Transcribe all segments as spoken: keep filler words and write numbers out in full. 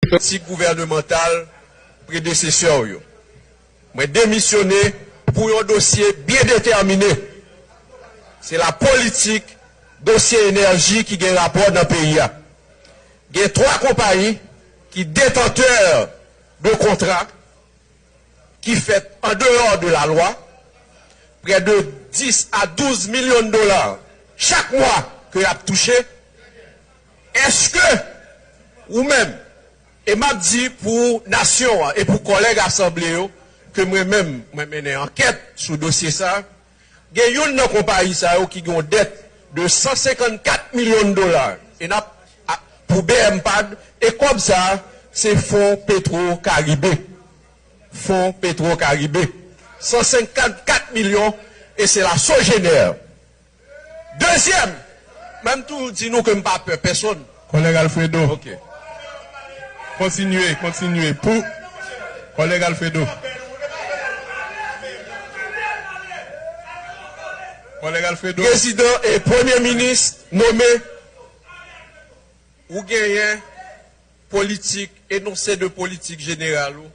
Politik gouvènemantal predesesè w yo. Mwen demisyone pou yon dosye byen detèmine. Se la politik dosye enèji ki gen rapò nan peyi a. Gen twa konpayi ki detantè de kontra ki fèt an deyò de lalwa, prè de dis a douz milyon dola chak mwa ke y ap touche. Èske ou menm, e m ap di pou nasyon an e pou kòlèg asanble yo, ke mwen menm, mwen mennen ankèt sou dosye sa a, gen youn nan konpayi sa yo ki gen yon dèt de san senkannkat milyon dola. E n ap, a, pou B M pad, e kòb sa a, se Fon Petro Karibe. Fon Petro Karibe. San senkannkat milyon, e se la Sogener. Dezyèm, mwen m toujou di nou ke m pa pè pèsonn. Kòlèg Alfredo. Ok. Kontinye, kontinye. Pou kòlèg Alfredo. Kòlèg Alfredo. Prezidan e premye minis nome, ou genyen politik, enonse de politik jeneral ou.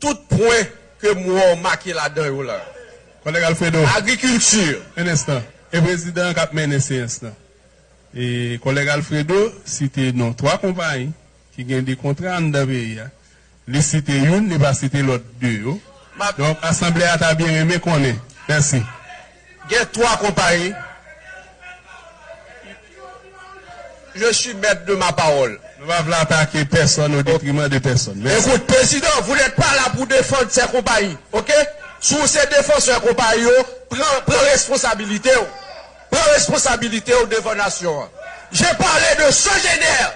Tout pwen ke m wè w make ladan yo la. Kòlèg Alfredo. Agrikilti. Un instant. E prezidan an k ap mennen seyans lan. E kòlèg Alfredo site non twa konpayi ki gen de kontra anndan peyi a. Li site youn, li pa site lòt de yo. Donk, asanble a ta byen renmen konnen. Mèsi. Gen twa konpayi. Je suis maître de ma parole. Nou pa vle atake pèsonn au détriment de pèsonn. Mèsi. Écoute, président, vous n'êtes pas là pour défendre ces compagnies, ok? Si w se defansè konpayi yo, pran, pran responsabilite w. Pran responsabilite w devan nasyon an. J'ai parlé de Sogener,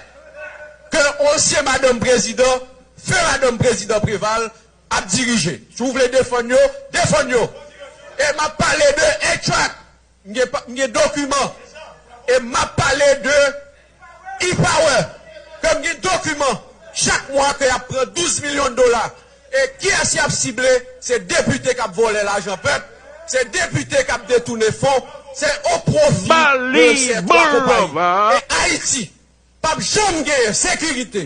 ke ansyen madanm prezidan, feu madanm prezidan Préval, ap dirije. Si w vle defann yo, defann yo. E m ap pale de A-Track. M gen pa, m gen dokiman. E m ap pale de E-Power. Ke m gen dokiman. Chak mwa ke y ap pran douz milyon dola. E kiyès y ap sible? Se depite k ap vòlè lajan pèp. Se depite k ap detounen fon. Se o pwofi de ces trois compagnies. E Ayiti p ap janm genyen sekirite.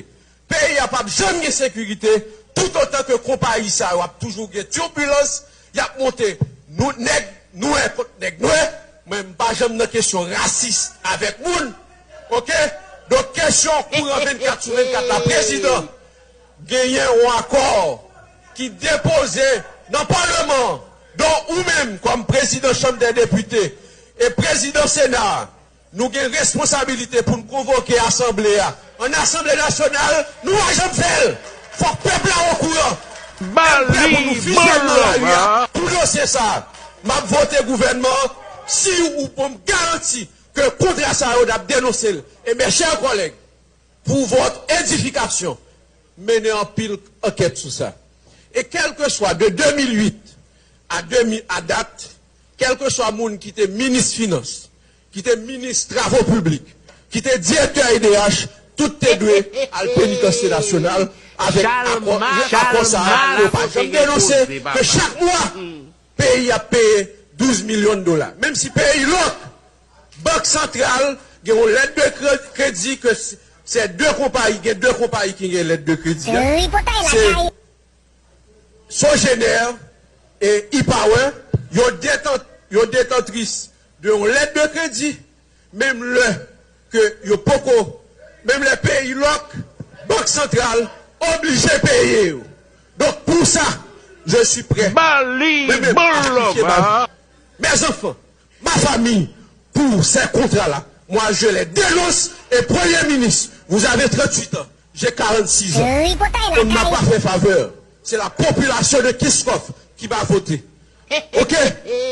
Peyi a p ap janm gen sekirite toutotan ke konpayi sa yo ap toujou gen tibilans, y ap monte nou, nèg nwè kont nèg nwè. Mwen, m pa janm nan kesyon rasis avèk moun. Oke? Donk, kesyon kouran vennkat sou vennkat la, prezidan, genyen yon akò ki depoze nan palman an. Donk, ou menm, kòm prezidan Chanm dè Depite e prezidan Sena a, nou gen responsabilite pou n konvoke asanble a. An Asanble Nasyonal, nou pa janm fè l. Fòk pèp la okouran. E m prè pou nou fizyèl nan lari a pou dosye sa a. M ap vote gouvènman an si ou ban m garanti ke kontra sa yo n ap denonse l. E mes chers collègues, pour votre édification, mennen anpil ankèt sou sa. E kèlkeswa de de mil uit a de mil, a dat, kèlkeswa moun ki te minis finans, ki te minis travo piblik, ki te direktè E D H, tout te dwe al penitansye nasyonal avèk akò, akò sa a, yo pa janm denonse ke chak mwa, peyi ap peye douz milyon dola. Menm si peyi lòk, Bank Santral gen yon lèt de kre-, kredi ke s-, se de konpayi, gen de konpayi ki gen lèt de kredi a. Se Sogener e E-Power, yo detan-, yo detantris de yon lèt de kredi, menm lè ke yo poko, menm lè peyi lòk, Bank Santral oblije peye yo. Donk, pou sa, je suis prêt. Mwen menm, a sakrifye ma vie. Mes enfants, ma famille, pour ces contrats-là, moi, je les dénonce. Et Premier ministre, vous avez trente-huit ans, j'ai quarante-six ans. On ne m'a pas fait faveur. C'est la population de Kiscoff qui m'a voté. Ok?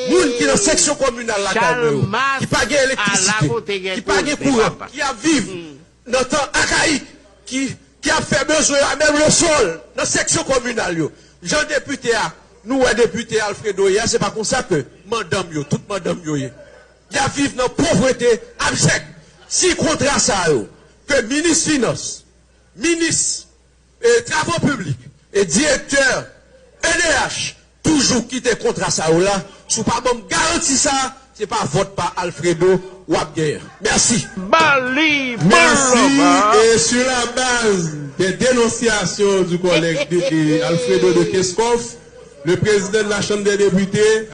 Moun ki nan seksyon kominal lakay mwen yo, ki pa gen elektrisite, ki pa gen kouran, ki ap viv nan tan akayik, ki, ki ap fè bezwen yo a menm le sol nan seksyon kominal yo. Jan depite a, nou wè depite Alfredo ye a, se pa konsa ke madanm yo, tout madanm yo ye. Y ap viv nan povrete abjèk. Si kontra sa yo, ke minis finans, minis e travo piblik e direktè E D H toujou kite kontra sa yo la, si w pa ban m garanti sa, se pa vòt pa Alfredo w ap genyen. Mèsi. Bali Merci. Boulevard. Et sur la base des dénonciations du collègue de- de Alfredo de Keskov, le président de la Chambre des députés,